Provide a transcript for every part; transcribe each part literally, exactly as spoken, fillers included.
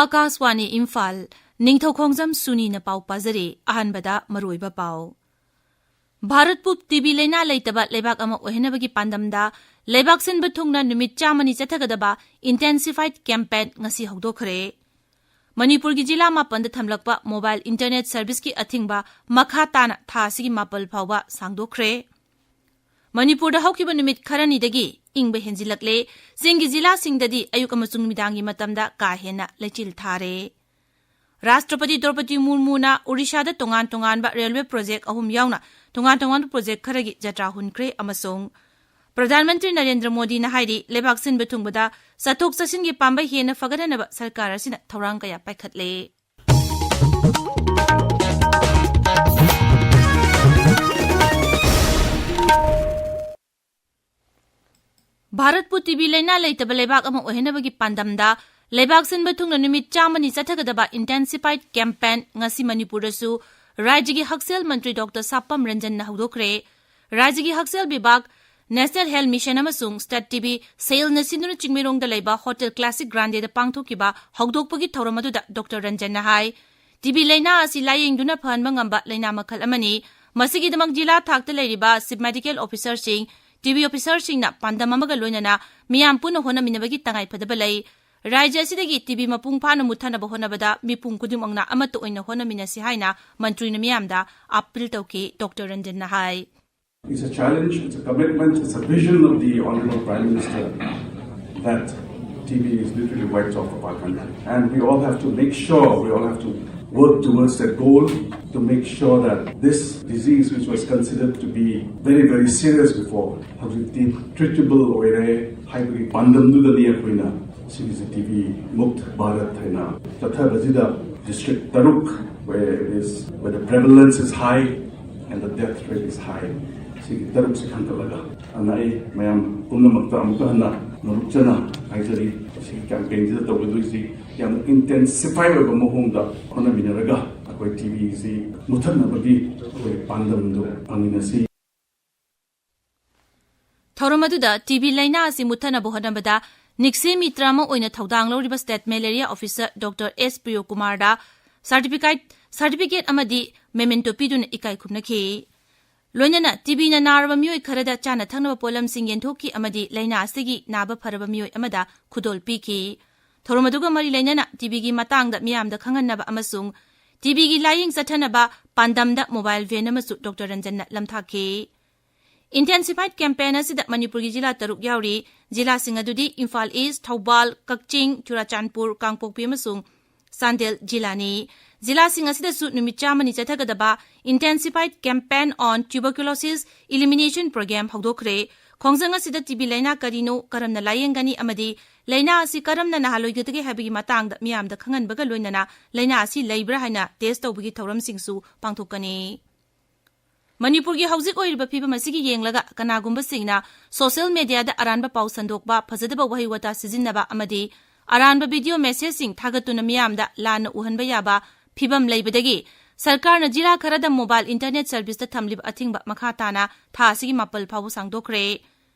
ꯑꯥꯀꯥꯁꯋꯥꯅꯤ ꯏꯝꯐꯥꯜ, ꯅꯤꯡꯊꯧꯈꯣꯡꯖꯝ ꯁꯨꯅꯤꯅ ꯄꯥꯎ ꯄꯥꯖꯔꯤ꯫ ꯑꯍꯥꯟꯕꯗ ꯃꯔꯨꯑꯣꯏꯕ ꯄꯥꯎ꯫ ꯚꯥꯔꯠꯄꯨ ꯇꯤꯕꯤ ꯂꯩꯅꯥ ꯂꯩꯇꯕ ꯂꯩꯕꯥꯛ ꯑꯃ ꯑꯣꯏꯍꯟꯅꯕꯒꯤ ꯄꯥꯟꯗꯝꯗ ꯂꯩꯕꯥꯛ ꯁꯤꯟꯕ ꯊꯨꯡꯅ ꯅꯨꯃꯤꯠ ꯆꯥꯝꯃꯅꯤ ꯆꯠꯊꯒꯗꯕ intensified campaign ꯉꯁꯤ ꯍꯧꯗꯣꯛꯈ꯭ꯔꯦ꯫ ꯃꯅꯤꯄꯨꯔꯒꯤ ꯖꯤꯂꯥ ꯃꯥꯄꯟꯗ ꯊꯝꯂꯛꯄ mobile internet serviceꯀꯤ ꯑꯊꯤꯡꯕ ꯃꯈꯥ ꯇꯥꯅ ꯊꯥ ꯑꯁꯤꯒꯤ ꯃꯥꯄꯜ ꯐꯥꯎꯕ ꯁꯥꯡꯗꯣꯛꯈ꯭ꯔꯦ꯫ ꯃꯅꯤꯄꯨꯔꯗ ꯍꯧꯈꯤꯕ ꯅꯨꯃꯤꯠ ꯈꯔꯅꯤꯗꯒꯤ ꯏꯪꯕ ꯍꯦꯟꯖꯤꯜꯂꯛꯂꯦ꯫ ꯆꯤꯡꯒꯤ ꯖꯤꯂꯥꯁꯤꯡꯗꯗꯤ ꯑꯌꯨꯛ ꯑꯃꯁꯨꯡ ꯅꯨꯃꯤꯗꯥꯡꯒꯤ ꯃꯇꯝꯗ ꯀꯥ ꯍꯦꯟꯅ ꯂꯩꯆꯤꯜ ꯊꯥꯔꯦ꯫ ꯔꯥꯁꯇ꯭ꯔꯄꯇꯤ ꯗ꯭ꯔꯧꯄꯗꯤ ꯃꯨꯔꯃꯨꯅ ꯑꯣꯔꯤꯁꯥꯗ ꯇꯣꯉꯥꯟ ꯇꯣꯉꯥꯟꯕ railway project ꯑꯍꯨꯝ ꯌꯥꯎꯅ ꯇꯣꯉꯥꯟ ꯇꯣꯉꯥꯟꯕ project ꯈꯔꯒꯤ ꯖꯇ꯭ꯔꯥ ꯍꯨꯟꯈ꯭ꯔꯦ ꯑꯃꯁꯨꯡ ꯄ꯭ꯔꯙꯥꯟ ꯃꯟꯇ꯭ꯔꯤ ꯅꯔꯦꯟꯗ꯭ꯔ ꯃꯣꯗꯤꯅ ꯍꯥꯏꯔꯤ, ꯂꯩꯕꯥꯛ ꯁꯤꯟꯕ ꯊꯨꯡꯕꯗ ꯆꯠꯊꯣꯛ ꯆꯠꯁꯤꯟꯒꯤ ꯄꯥꯝꯕꯩ ꯍꯦꯟꯅ ꯐꯒꯠꯍꯟꯅꯕ ꯁꯔꯀꯥꯔ ꯑꯁꯤꯅ ꯊꯧꯔꯥꯡ ꯀꯌꯥ ꯄꯥꯏꯈꯠꯂꯦ꯫ ꯚꯥꯔꯠꯄꯨ ꯇꯤꯕꯤ ꯂꯩꯅꯥ ꯂꯩꯇꯕ ꯂꯩꯕꯥꯛ ꯑꯃ ꯑꯣꯏꯍꯟꯅꯕꯒꯤ ꯄꯥꯟꯗꯝꯗ ꯂꯩꯕꯥꯛ ꯁꯤꯟꯕ ꯊꯨꯡꯅ ꯅꯨꯃꯤꯠ ꯆꯥꯝꯃꯅꯤ ꯆꯠꯊꯒꯗꯕ intensified campaign ꯉꯁꯤ ꯃꯅꯤꯄꯨꯔꯗꯁꯨ ꯔꯥꯖ꯭ꯌꯒꯤ ꯍꯛꯁꯦꯜ ꯃꯟꯇ꯭ꯔꯤ ꯗꯣꯛꯇꯔ ꯁꯥꯄꯝ ꯔꯟꯖꯟꯅ ꯍꯧꯗꯣꯛꯈ꯭ꯔꯦ꯫ ꯔꯥꯖ꯭ꯌꯒꯤ ꯍꯛꯁꯦꯜ ꯕꯤꯚꯥꯒ, National Health Mission ꯑꯃꯁꯨꯡ State ꯇꯤꯕꯤ ꯁꯦꯜꯅ ꯁꯤꯟꯗꯨꯅ ꯆꯤꯡꯃꯩꯔꯣꯡꯗ ꯂꯩꯕ ꯍꯣꯇꯦꯜ ꯀ꯭ꯂꯥꯁꯤꯛ ꯒ꯭ꯔꯥꯟꯗꯦꯗ ꯄꯥꯡꯊꯣꯛꯈꯤꯕ ꯍꯧꯗꯣꯛꯄꯒꯤ ꯊꯧꯔꯝ ꯑꯗꯨꯗ ꯗꯣꯛꯇꯔ ꯔꯟꯖꯟꯅ ꯍꯥꯏ, ꯇꯤꯕꯤ ꯂꯩꯅꯥ ꯑꯁꯤ ꯂꯥꯌꯦꯡꯗꯨꯅ ꯐꯍꯟꯕ ꯉꯝꯕ ꯂꯩꯅꯥ ꯃꯈꯜ ꯑꯃꯅꯤ꯫ ꯃꯁꯤꯒꯤꯗꯃꯛ ꯖꯤꯂꯥ ꯊꯥꯛꯇ ꯂꯩꯔꯤꯕ chief medical officerꯁꯤꯡ, ꯇꯤꯕꯤ officerꯁꯤꯡꯅ ꯄꯥꯟꯗꯝ ꯑꯃꯒ ꯂꯣꯏꯅꯅ ꯃꯤꯌꯥꯝ ꯄꯨꯟꯅ ꯍꯣꯠꯅꯃꯤꯟꯅꯕꯒꯤ ꯇꯉꯥꯏꯐꯗꯕ ꯂꯩ꯫ ꯔꯥꯖ꯭ꯌ ꯑꯁꯤꯗꯒꯤ ꯇꯤꯕꯤ ꯃꯄꯨꯡ ꯐꯥꯅ ꯃꯨꯠꯊꯅꯕ ꯍꯣꯠꯅꯕꯗ ꯃꯤꯄꯨꯝ ꯈꯨꯗꯤꯡꯃꯛꯅ ꯑꯃꯠꯇ ꯑꯣꯏꯅ ꯍꯣꯠꯅꯃꯤꯟꯅꯁꯤ ꯍꯥꯏꯅ ꯃꯟꯇ꯭ꯔꯤꯅ ꯃꯤꯌꯥꯝꯗ appeal ꯇꯧꯈꯤ꯫ ꯗꯣꯛꯇꯔ ꯔꯟꯖꯟꯅ ꯍꯥꯏ꯫ It's a challenge, it's a commitment, it's a vision of the Honorable Prime Minister that T B is literally wiped off of our country. And we all have to make sure, we all have to work towards that goal to make sure that this disease, which was considered to be very, very serious before, ꯍꯧꯖꯤꯛꯇꯤ treatable ꯑꯣꯏꯔꯦ ꯍꯥꯏꯕꯒꯤ ꯄꯥꯟꯗꯝꯗꯨꯗꯅꯤ ꯑꯩꯈꯣꯏꯅ ꯁꯤꯒꯤꯁꯦ T B ꯃꯨꯛꯇ ꯚꯥꯔꯠ ꯍꯥꯏꯅ ꯆꯠꯊꯕꯁꯤꯗ district ꯇꯔꯨꯛ where it is, where the prevalence is high and the death rate is high, ꯁꯤꯒꯤ ꯇꯔꯨꯛꯁꯤ ꯈꯟꯒꯠꯂꯒ ꯑꯅ ꯑꯩ ꯃꯌꯥꯝ ꯄꯨꯝꯅꯃꯛꯇ ꯑꯃꯨꯛꯀ ꯍꯟꯅ ꯅꯣꯂꯨꯛꯆꯅ ꯍꯥꯏꯖꯔꯤ꯫ ꯁꯤꯒꯤ campaignꯁꯤꯗ ꯇꯧꯒꯗꯣꯏꯁꯤ ꯌꯥꯝꯅ intensify ꯑꯣꯏꯕ ꯃꯑꯣꯡꯗ ꯍꯣꯠꯅꯃꯤꯟꯅꯔꯒ ꯑꯩꯈꯣꯏ T Bꯁꯤ ꯃꯨꯊꯠꯅꯕꯒꯤ ꯑꯩꯈꯣꯏ ꯄꯥꯟꯗꯝꯗꯨ ꯐꯪꯃꯤꯟꯅꯁꯤ꯫ ꯊꯧꯔꯝ ꯑꯗꯨꯗ ꯇꯤꯕꯤ ꯂꯩꯅꯥ ꯑꯁꯤ ꯃꯨꯠꯊꯅꯕ ꯍꯣꯠꯅꯕꯗ ꯅꯤꯛꯁꯦ ꯃꯤꯇ꯭ꯔ ꯑꯃ ꯑꯣꯏꯅ ꯊꯧꯗꯥꯡ ꯂꯧꯔꯤꯕ State Malaria Officer Doctor S ꯄ꯭ꯔꯤꯌꯣ ꯀꯨꯃꯥꯔꯗ certificate, certificate ꯑꯃꯗꯤ memento ꯄꯤꯗꯨꯅ ꯏꯀꯥꯏ ꯈꯨꯝꯅꯈꯤ꯫ ꯂꯣꯏꯅꯅ ꯇꯤꯕꯤꯅ ꯅꯥꯔꯕ ꯃꯤꯑꯣꯏ ꯈꯔꯗ ꯆꯥꯅ ꯊꯛꯅꯕ ꯄꯣꯠꯂꯝꯁꯤꯡ ꯌꯦꯟꯊꯣꯛꯈꯤ ꯑꯃꯗꯤ ꯂꯥꯏꯅꯥ ꯑꯁꯤꯒꯤ ꯅꯥꯕ ꯐꯔꯕ ꯃꯤꯑꯣꯏ ꯑꯃꯗ ꯈꯨꯗꯣꯜ ꯄꯤꯈꯤ꯫ ꯊꯧꯔꯝ ꯑꯗꯨꯒ ꯃꯔꯤ ꯂꯩꯅꯅ ꯇꯤꯕꯤꯒꯤ ꯃꯇꯥꯡꯗ ꯃꯤꯌꯥꯝꯗ ꯈꯪꯍꯟꯅꯕ ꯑꯃꯁꯨꯡ ꯇꯤꯕꯤꯒꯤ ꯂꯥꯌꯦꯡ ꯆꯠꯊꯅꯕ ꯄꯥꯟꯗꯝꯗ mobile van ꯑꯃꯁꯨ Doctor ꯔꯟꯖꯟꯅ ꯂꯝꯊꯥꯛꯈꯤ꯫ Intensified campaign ꯑꯁꯤꯗ ꯃꯅꯤꯄꯨꯔꯒꯤ ꯖꯤꯂꯥ ꯇꯔꯨꯛ ꯌꯥꯎꯔꯤ꯫ ꯖꯤꯂꯥꯁꯤꯡ ꯑꯗꯨꯗꯤ ꯏꯝꯐꯥꯜ ꯏꯁ, ꯊꯧꯕꯥꯜ, ꯀꯛꯆꯤꯡ, ꯆꯨꯔꯥꯆꯥꯟꯄꯨꯔ, ꯀꯥꯡꯄꯣꯛꯄꯤ ꯑꯃꯁꯨꯡ ꯆꯥꯟꯗꯦꯜ ꯖꯤꯂꯥꯅꯤ꯫ ꯖꯤꯂꯥꯁꯤꯡ ꯑꯁꯤꯗꯁꯨ ꯅꯨꯃꯤꯠ ꯆꯥꯝꯃꯅꯤ ꯆꯠꯊꯒꯗꯕ Intensified Campaign on Tuberculosis Elimination Program ꯍꯧꯗꯣꯛꯈ꯭ꯔꯦ꯫ ꯈꯣꯡꯖꯪ ꯑꯁꯤꯗ ꯇꯤꯕꯤ ꯂꯥꯏꯅꯥ ꯀꯔꯤꯅꯣ, ꯀꯔꯝꯅ ꯂꯥꯌꯦꯡꯒꯅꯤ ꯑꯃꯗꯤ ꯂꯥꯏꯅꯥ ꯑꯁꯤ ꯀꯔꯝꯅ ꯅꯥꯍꯜꯂꯣꯏꯗꯒꯦ ꯍꯥꯏꯕꯒꯤ ꯃꯇꯥꯡꯗ ꯃꯤꯌꯥꯝꯗ ꯈꯪꯍꯟꯕꯒ ꯂꯣꯏꯅꯅ ꯂꯥꯏꯅꯥ ꯑꯁꯤ ꯂꯩꯕ꯭ꯔꯥ ꯍꯥꯏꯅ test ꯇꯧꯕꯒꯤ ꯊꯧꯔꯝꯁꯤꯡꯁꯨ ꯄꯥꯡꯊꯣꯛꯀꯅꯤ꯫ ꯃꯅꯤꯄꯨꯔꯒꯤ ꯍꯧꯖꯤꯛ ꯑꯣꯏꯔꯤꯕ ꯐꯤꯕꯝ ꯑꯁꯤꯒꯤ ꯌꯦꯡꯂꯒ ꯀꯅꯥꯒꯨꯝꯕꯁꯤꯡꯅ social mediaꯗ ꯑꯔꯥꯟꯕ ꯄꯥꯎ ꯁꯟꯗꯣꯛꯄ, ꯐꯖꯗꯕ ꯋꯥꯍꯩ ꯋꯥꯇꯥ ꯁꯤꯖꯤꯟꯅꯕ ꯑꯃꯗꯤ ꯑꯔꯥꯟꯕ video messageꯁꯤꯡ ꯊꯥꯒꯠꯇꯨꯅ ꯃꯤꯌꯥꯝꯗ ꯂꯥꯟꯅ ꯎꯍꯟꯕ ꯌꯥꯕ ꯐꯤꯕꯝ ꯂꯩꯕꯗꯒꯤ ꯁꯔꯀꯥꯔꯅ ꯖꯤꯂꯥ ꯈꯔꯗ mobile internet serviceꯇ ꯊꯝꯂꯤꯕ ꯑꯊꯤꯡꯕ ꯃꯈꯥ ꯇꯥꯅ ꯊꯥ ꯑꯁꯤꯒꯤ ꯃꯥꯄꯜ ꯐꯥꯎꯕ ꯁꯥꯡꯗꯣꯛꯈ꯭ꯔꯦ꯫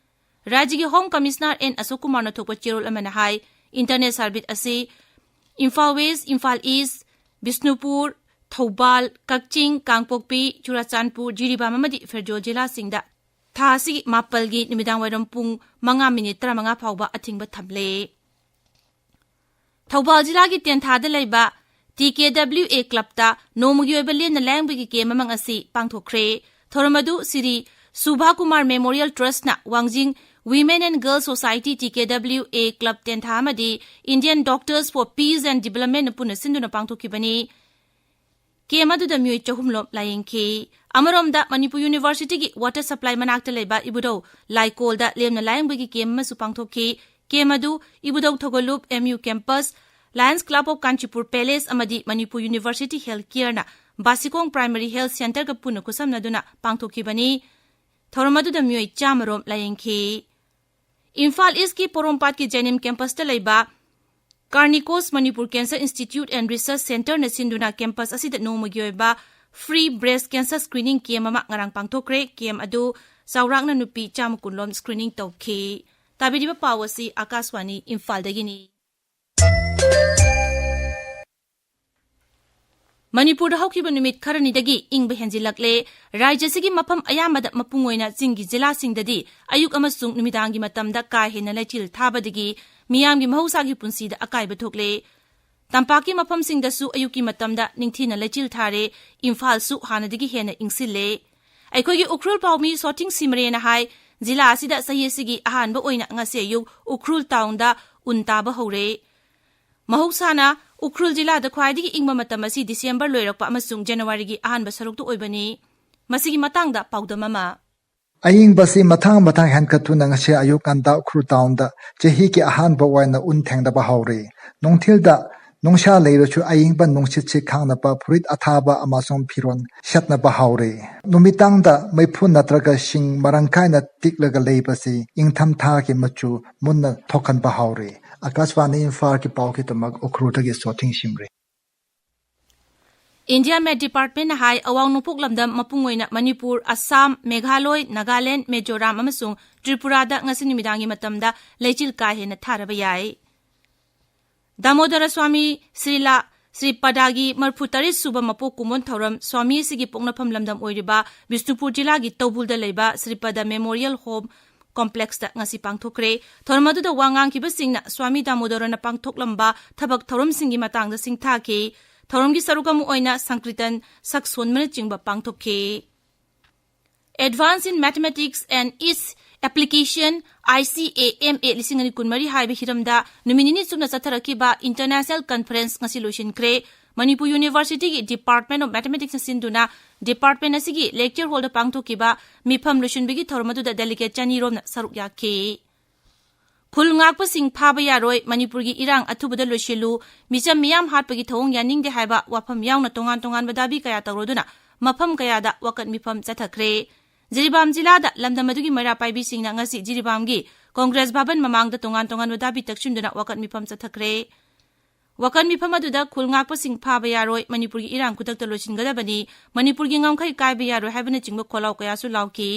ꯔꯥꯖ꯭ꯌꯒꯤ Home Commissioner ꯑꯦꯟ ꯑꯁꯣꯛ ꯀꯨꯃꯥꯔꯅ ꯊꯣꯛꯄ ꯆꯦꯔꯣꯜ ꯑꯃꯅ ꯍꯥꯏ, internet service ꯑꯁꯤ ꯏꯝꯐꯥꯜ ꯋꯦꯁ, ꯏꯝꯐꯥꯜ ꯏꯁ, ꯕꯤꯁꯅꯨꯄꯨꯔ, ꯊꯧꯕꯥꯜ, ꯀꯛꯆꯤꯡ, ꯀꯥꯡꯄꯣꯛꯄꯤ, ꯆꯨꯔꯥꯆꯥꯟꯄꯨꯔ, ꯖꯤꯔꯤꯕꯥꯝ ꯑꯃꯗꯤ ꯐꯦꯔꯖꯣꯜ ꯖꯤꯂꯥꯁꯤꯡꯗ ꯊꯥ ꯑꯁꯤꯒꯤ ꯃꯥꯄꯜꯒꯤ ꯅꯨꯃꯤꯗꯥꯡ ꯋꯥꯏꯔꯝ ꯄꯨꯡ ꯃꯉꯥ ꯃꯤꯅꯤꯠ ꯇꯔꯥꯃꯉꯥ ꯐꯥꯎꯕ ꯑꯊꯤꯡꯕ ꯊꯝꯂꯦ꯫ ꯊꯧꯕꯥꯜ ꯖꯤꯂꯥꯒꯤ ꯇꯦꯟꯊꯥꯗ ꯂꯩꯕ ꯇꯤ ꯀꯦ ꯗꯕ꯭ꯂꯤꯎ ꯑꯦ clubꯇ ꯅꯣꯡꯃꯒꯤ ꯑꯣꯏꯕ ꯂꯦꯝꯅ ꯂꯥꯌꯦꯡꯕꯒꯤ camp ꯑꯃ ꯉꯁꯤ ꯄꯥꯡꯊꯣꯛꯈ꯭ꯔꯦ꯫ ꯊꯧꯔꯝ ꯑꯗꯨ ꯁ꯭ꯔꯤ ꯁꯨꯚꯥ ꯀꯨꯃꯥꯔ Memorial Trustꯅ ꯋꯥꯡꯖꯤꯡ Women and Girls Society T K W A club ꯇꯦꯟꯊꯥ ꯑꯃꯗꯤ Indian Doctors for Peace and Developmentꯅ ꯄꯨꯟꯅ ꯁꯤꯟꯗꯨꯅ ꯄꯥꯡꯊꯣꯛꯈꯤꯕꯅꯤ꯫ Camp ꯑꯗꯨꯗ ꯃꯤꯑꯣꯏ ꯆꯍꯨꯝ ꯂꯣꯝ ꯂꯥꯌꯦꯡꯈꯤ꯫ ꯑꯃꯔꯣꯝꯗ ꯃꯅꯤꯄꯨꯔ Universityꯒꯤ water supply ꯃꯅꯥꯛꯇ ꯂꯩꯕ ꯏꯕꯨꯙꯧ ꯂꯥꯏꯀꯣꯜꯗ ꯂꯦꯝꯅ ꯂꯥꯌꯦꯡꯕꯒꯤ camp ꯑꯃꯁꯨ ꯄꯥꯡꯊꯣꯛꯈꯤ꯫ Camp ꯑꯗꯨ ꯏꯕꯨꯙꯧ ꯊꯧꯒꯜꯂꯨꯞ M U campus, Lions Club of Kanchipur Palace ꯑꯃꯗꯤ Manipur University Health Careꯅ ꯕꯥꯁꯤꯈꯣꯡ Primary Health Centreꯒ ꯄꯨꯟꯅ ꯈꯨꯠꯁꯝꯅꯗꯨꯅ ꯄꯥꯡꯊꯣꯛꯈꯤꯕꯅꯤ꯫ ꯊꯧꯔꯝ ꯑꯗꯨꯗ ꯃꯤꯑꯣꯏ ꯆꯥꯝꯃ ꯔꯣꯝ ꯂꯥꯌꯦꯡꯈꯤ꯫ ꯏꯝꯐꯥꯜ ꯏꯁꯀꯤ ꯄꯣꯔꯣꯝꯄꯥꯠꯀꯤ ꯖꯦꯅꯤꯝ campusꯇ ꯂꯩꯕ Carnicos Manipur Cancer Institute and Research Centreꯅ ꯁꯤꯟꯗꯨꯅ campus ꯑꯁꯤꯗ ꯅꯣꯡꯃꯒꯤ ꯑꯣꯏꯕ free breast cancer screening camp ꯑꯃ ꯉꯔꯥꯡ ꯄꯥꯡꯊꯣꯛꯈ꯭ꯔꯦ꯫ Camp ꯑꯗꯨ ꯆꯥꯎꯔꯥꯛꯅ ꯅꯨꯄꯤ ꯆꯥꯝꯃ ꯀꯨꯟ ꯂꯣꯝ screening ꯇꯧꯈꯤ꯫ ꯇꯥꯕꯤꯔꯤꯕ ꯄꯥꯎ ꯑꯁꯤ ꯑꯥꯀꯥꯁꯋꯥꯅꯤ ꯏꯝꯐꯥꯜꯗꯒꯤꯅꯤ꯫ ꯃꯅꯤꯄꯨꯔꯗ ꯍꯧꯈꯤꯕ ꯅꯨꯃꯤꯠ ꯈꯔꯅꯤꯗꯒꯤ ꯏꯪꯕ ꯍꯦꯟꯖꯤꯜꯂꯛꯂꯦ꯫ ꯔꯥꯖ꯭ꯌꯁꯤꯒꯤ ꯃꯐꯝ ꯑꯌꯥꯝꯕꯗ, ꯃꯄꯨꯡ ꯑꯣꯏꯅ ꯆꯤꯡꯒꯤ ꯖꯤꯂꯥꯁꯤꯡꯗꯗꯤ ꯑꯌꯨꯛ ꯑꯃꯁꯨꯡ ꯅꯨꯃꯤꯗꯥꯡꯒꯤ ꯃꯇꯝꯗ ꯀꯥ ꯍꯦꯟꯅ ꯂꯩꯆꯤꯜ ꯊꯥꯕꯗꯒꯤ ꯃꯤꯌꯥꯝꯒꯤ ꯃꯍꯧꯁꯥꯒꯤ ꯄꯨꯟꯁꯤꯗ ꯑꯀꯥꯏꯕ ꯊꯣꯛꯂꯦ꯫ ꯇꯝꯄꯥꯛꯀꯤ ꯃꯐꯝꯁꯤꯡꯗꯁꯨ ꯑꯌꯨꯛꯀꯤ ꯃꯇꯝꯗ ꯅꯤꯡꯊꯤꯅ ꯂꯩꯆꯤꯜ ꯊꯥꯔꯦ꯫ ꯏꯝꯐꯥꯜꯁꯨ ꯍꯥꯟꯅꯗꯒꯤ ꯍꯦꯟꯅ ꯏꯪꯁꯤꯜꯂꯦ꯫ ꯑꯩꯈꯣꯏꯒꯤ ꯎꯈ꯭ꯔꯨꯜ ꯄꯥꯎꯃꯤ ꯁꯣꯊꯤꯡ ꯁꯤꯃꯔꯦꯅ ꯍꯥꯏ, ꯖꯤꯂꯥ ꯑꯁꯤꯗ ꯆꯍꯤ ꯑꯁꯤꯒꯤ ꯑꯍꯥꯟꯕ ꯑꯣꯏꯅ ꯉꯁꯤ ꯑꯌꯨꯛ ꯎꯈ꯭ꯔꯨꯜ ꯇꯥꯎꯟꯗ ꯎꯟ ꯇꯥꯕ ꯍꯧꯔꯦ꯫ ꯃꯍꯧꯁꯥꯅ ꯎꯈ꯭ꯔꯨꯜ ꯖꯤꯂꯥꯗ ꯈ꯭ꯋꯥꯏꯗꯒꯤ ꯏꯪꯕ ꯃꯇꯝ ꯑꯁꯤ ꯗꯤꯁꯦꯝꯕꯔ ꯂꯣꯏꯔꯛꯄ ꯑꯃꯁꯨꯡ ꯖꯅꯋꯥꯔꯤꯒꯤ ꯑꯍꯥꯟꯕ ꯁꯔꯨꯛꯇ ꯑꯣꯏꯕꯅꯤ꯫ ꯃꯁꯤꯒꯤ ꯃꯇꯥꯡꯗ ꯄꯥꯎꯗꯝ ꯑꯃ꯫ ꯑꯏꯪꯕꯁꯤ ꯃꯊꯪ ꯃꯊꯪ ꯍꯦꯟꯒꯠꯇꯨꯅ ꯉꯁꯤ ꯑꯌꯨꯛ ꯉꯟꯇꯥ ꯎꯈ꯭ꯔꯨꯜ ꯇꯥꯎꯟꯗ ꯆꯍꯤꯒꯤ ꯑꯍꯥꯟꯕ ꯑꯣꯏꯅ ꯎꯟ ꯊꯦꯡꯅꯕ ꯍꯧꯔꯦ꯫ ꯅꯨꯡꯊꯤꯜꯗ ꯅꯨꯡꯁꯥ ꯂꯩꯔꯁꯨ ꯑꯏꯪꯕ ꯅꯨꯡꯁꯤꯠꯁꯤ ꯈꯥꯡꯅꯕ ꯐꯨꯔꯤꯠ ꯑꯊꯥꯕ ꯑꯃꯁꯨꯡ ꯐꯤꯔꯣꯜ ꯁꯦꯠꯅꯕ ꯍꯧꯔꯦ꯫ ꯅꯨꯃꯤꯗꯥꯡꯗ ꯃꯩꯐꯨ ꯅꯠꯇ꯭ꯔꯒ ꯁꯤꯡ ꯃꯔꯥꯡ ꯀꯥꯏꯅ ꯇꯤꯛꯂꯒ ꯂꯩꯕꯁꯤ ꯏꯪꯊꯝꯊꯥꯒꯤ ꯃꯆꯨ ꯃꯨꯟꯅ ꯊꯣꯛꯍꯟꯕ ꯍꯧꯔꯦ꯫ ꯑꯥꯀꯥꯁꯕꯥꯅꯤ ꯏꯝꯐꯥꯜꯒꯤ ꯄꯥꯎꯒꯤꯗꯃꯛ ꯎꯈ꯭ꯔꯨꯜꯗꯒꯤ ꯁꯣꯊꯤꯡ ꯁꯤꯃꯔꯦ꯫ ꯏꯟꯗꯤꯌꯥ ꯃꯦꯠ ꯗꯤꯄꯥꯔꯠꯃꯦꯟꯅ ꯍꯥꯏ, ꯑꯋꯥꯡ ꯅꯣꯡꯄꯣꯛ ꯂꯝꯗꯝ ꯃꯄꯨꯡ ꯑꯣꯏꯅ ꯃꯅꯤꯄꯨꯔ, ꯑꯁꯥꯝ, ꯃꯦꯘꯥꯂꯣꯏ, ꯅꯥꯒꯥꯂꯦꯟ, ꯃꯤꯖꯣꯔꯥꯝ ꯑꯃꯁꯨꯡ ꯇ꯭ꯔꯤꯄꯨꯔꯥꯗ ꯉꯁꯤ ꯅꯨꯃꯤꯗꯥꯡꯒꯤ ꯃꯇꯝꯗ ꯂꯩꯆꯤꯜ ꯀꯥ ꯍꯦꯟꯅ ꯊꯥꯔꯕ ꯌꯥꯏ꯫ ꯗꯥꯃꯣꯗꯔ ꯁ꯭ꯋꯥꯃꯤ ꯁ꯭ꯔꯤꯂꯥ ꯁ꯭ꯔꯤꯄꯗꯥꯒꯤ ꯃꯔꯤꯐꯨ ꯇꯔꯦꯠ ꯁꯨꯕ ꯃꯄꯣꯛ ꯀꯨꯝꯑꯣꯟ ꯊꯧꯔꯝ ꯁ꯭ꯋꯥꯃꯤ ꯑꯁꯤꯒꯤ ꯄꯣꯛꯅꯐꯝ ꯂꯝꯗꯝ ꯑꯣꯏꯔꯤꯕ ꯕꯤꯁꯅꯨꯄꯨꯔ ꯖꯤꯂꯥꯒꯤ ꯇꯧꯕꯨꯜꯗ ꯂꯩꯕ ꯁ꯭ꯔꯤꯄꯗ ꯃꯦꯃꯣꯔꯤꯌꯦꯜ ꯍꯣꯝ ꯀꯣꯝꯄ꯭ꯂꯦꯛꯁꯇ ꯉꯁꯤ ꯄꯥꯡꯊꯣꯛꯈ꯭ꯔꯦ꯫ ꯊꯧꯔꯝ ꯑꯗꯨꯗ ꯋꯥ ꯉꯥꯡꯈꯤꯕꯁꯤꯡꯅ ꯁ꯭ꯋꯥꯃꯤ ꯗꯥꯃꯣꯗꯔꯅ ꯄꯥꯡꯊꯣꯛꯂꯝꯕ ꯊꯕꯛ ꯊꯧꯔꯝꯁꯤꯡꯒꯤ ꯃꯇꯥꯡꯗ ꯁꯤꯡꯊꯥꯈꯤ꯫ ꯊꯧꯔꯝꯒꯤ ꯁꯔꯨꯛ ꯑꯃ ꯑꯣꯏꯅ ꯁꯪꯀ꯭ꯔꯤꯇꯟ, ꯁꯛ ꯁꯣꯟꯕꯅꯆꯤꯡꯕ ꯄꯥꯡꯊꯣꯛꯈꯤ꯫ Advance in Mathematics and Its Application, I C A M A ꯂꯤꯁꯤꯡ ꯑꯅꯤ ꯀꯨꯟꯃꯔꯤ ꯍꯥꯏꯕ ꯍꯤꯔꯝꯗ ꯅꯨꯃꯤꯠ ꯅꯤꯅꯤ ꯆꯨꯞꯅ ꯆꯠꯊꯔꯛꯈꯤꯕ ꯏꯟꯇꯔꯅꯦꯁꯅꯦꯜ ꯀꯟꯐꯔꯦꯟꯁ ꯉꯁꯤ ꯂꯣꯏꯁꯤꯟꯈ꯭ꯔꯦ꯫ ꯃꯅꯤꯄꯨꯔ ꯌꯨꯅꯤꯚꯔꯁꯤꯇꯤꯒꯤ ꯗꯤꯄꯥꯔꯠꯃꯦꯟ ꯑꯣꯐ ꯃꯦꯊꯃꯦꯇꯤꯛꯁꯅ ꯁꯤꯟꯗꯨꯅ ꯗꯤꯄꯥꯔꯠꯃꯦꯟ ꯑꯁꯤꯒꯤ ꯂꯦꯛꯆꯔ ꯍꯣꯜꯗ ꯄꯥꯡꯊꯣꯛꯈꯤꯕ ꯃꯤꯐꯝ ꯂꯣꯏꯁꯤꯟꯕꯒꯤ ꯊꯧꯔꯝ ꯑꯗꯨꯗ ꯗꯦꯂꯤꯒꯦꯠ ꯆꯅꯤ ꯔꯣꯝꯅ ꯁꯔꯨꯛ ꯌꯥꯈꯤ꯫ ꯈꯨꯜ ꯉꯥꯛꯄꯁꯤꯡ ꯐꯥꯕ ꯌꯥꯔꯣꯏ, ꯃꯅꯤꯄꯨꯔꯒꯤ ꯏꯔꯥꯡ ꯑꯊꯨꯕꯗ ꯂꯣꯏꯁꯤꯜꯂꯨ, ꯃꯤꯆꯝ ꯃꯤꯌꯥꯝ ꯍꯥꯠꯄꯒꯤ ꯊꯧꯑꯣꯡ ꯌꯥꯅꯤꯡꯗꯦ ꯍꯥꯏꯕ ꯋꯥꯐꯝ ꯌꯥꯎꯅ ꯇꯣꯉꯥꯟ ꯇꯣꯉꯥꯟꯕ ꯗꯥꯕꯤ ꯀꯌꯥ ꯇꯧꯔꯗꯨꯅ ꯃꯐꯝ ꯀꯌꯥꯗ ꯋꯥꯀꯠ ꯃꯤꯐꯝ ꯆꯠꯊꯈ꯭ꯔꯦ꯫ ꯖꯤꯔꯤꯕꯥꯝ ꯖꯤꯂꯥꯗ ꯂꯝꯗꯝ ꯑꯗꯨꯒꯤ ꯃꯩꯔꯥ ꯄꯥꯏꯕꯤꯁꯤꯡꯅ ꯉꯁꯤ ꯖꯤꯔꯤꯕꯥꯝꯒꯤ ꯀꯣꯡꯒ꯭ꯔꯦꯁ ꯚꯕꯟ ꯃꯃꯥꯡꯗ ꯇꯣꯉꯥꯟ ꯇꯣꯉꯥꯟꯕ ꯗꯥꯕꯤ ꯇꯛꯁꯤꯟꯗꯨꯅ ꯋꯥꯀꯠ ꯃꯤꯐꯝ ꯆꯠꯊꯈ꯭ꯔꯦ꯫ ꯋꯥꯀꯠ ꯃꯤꯐꯝ ꯑꯗꯨꯗ ꯈꯨꯜ ꯉꯥꯛꯄꯁꯤꯡ ꯐꯥꯕ ꯌꯥꯔꯣꯏ, ꯃꯅꯤꯄꯨꯔꯒꯤ ꯏꯔꯥꯡ ꯈꯨꯗꯛꯇ ꯂꯣꯏꯁꯤꯟꯒꯗꯕꯅꯤ, ꯃꯅꯤꯄꯨꯔꯒꯤ ꯉꯝꯈꯩ ꯀꯥꯏꯕ ꯌꯥꯔꯣꯏ ꯍꯥꯏꯕꯅꯆꯤꯡꯕ ꯈꯣꯜꯂꯥꯎ ꯀꯌꯥꯁꯨ ꯂꯥꯎꯈꯤ꯫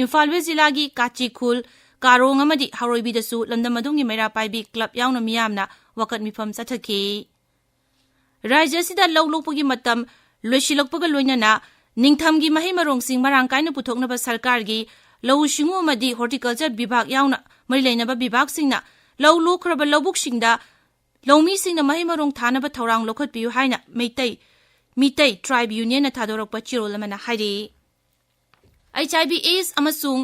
ꯏꯝꯐꯥꯜ ꯋꯦꯁ ꯖꯤꯂꯥꯒꯤ ꯀꯥꯆꯤ ꯈꯨꯜ, ꯀꯥꯔꯣꯡ ꯑꯃꯗꯤ ꯍꯥꯔꯣꯏꯕꯤꯗꯁꯨ ꯂꯝꯗꯝ ꯑꯗꯨꯒꯤ ꯃꯩꯔꯥ ꯄꯥꯏꯕꯤ ꯀ꯭ꯂꯕ ꯌꯥꯎꯅ ꯃꯤꯌꯥꯝꯅ ꯋꯥꯀꯠ ꯃꯤꯐꯝ ꯆꯠꯊꯈꯤ꯫ ꯔꯥꯖ꯭ꯌ ꯑꯁꯤꯗ ꯂꯧ ꯂꯣꯛꯄꯒꯤ ꯃꯇꯝ ꯂꯣꯏꯁꯤꯜꯂꯛꯄꯒ ꯂꯣꯏꯅꯅ ꯅꯤꯡꯊꯝꯒꯤ ꯃꯍꯩ ꯃꯔꯣꯡꯁꯤꯡ ꯃꯔꯥꯡ ꯀꯥꯏꯅ ꯄꯨꯊꯣꯛꯅꯕ ꯁꯔꯀꯥꯔꯒꯤ ꯂꯧꯎ ꯁꯤꯡꯎ ꯑꯃꯗꯤ ꯍꯣꯔꯇꯤꯀꯜꯆꯔ ꯕꯤꯚꯥꯒ ꯌꯥꯎꯅ ꯃꯔꯤ ꯂꯩꯅꯕ ꯕꯤꯚꯥꯒꯁꯤꯡꯅ ꯂꯧ ꯂꯣꯛꯈ꯭ꯔꯕ ꯂꯧꯕꯨꯛꯁꯤꯡꯗ ꯂꯧꯃꯤꯁꯤꯡꯅ ꯃꯍꯩ ꯃꯔꯣꯡ ꯊꯥꯅꯕ ꯊꯧꯔꯥꯡ ꯂꯧꯈꯠꯄꯤꯌꯨ ꯍꯥꯏꯅ ꯃꯩꯇꯩ, ꯃꯤꯇꯩ ꯇ꯭ꯔꯥꯏꯕ ꯌꯨꯅꯤꯌꯟꯅ ꯊꯥꯗꯣꯔꯛꯄ ꯆꯦꯔꯣꯜ ꯑꯃꯅ ꯍꯥꯏꯔꯤ꯫ ꯑꯩꯆ ꯑꯥꯏ ꯚꯤ ꯑꯦꯗꯁ ꯑꯃꯁꯨꯡ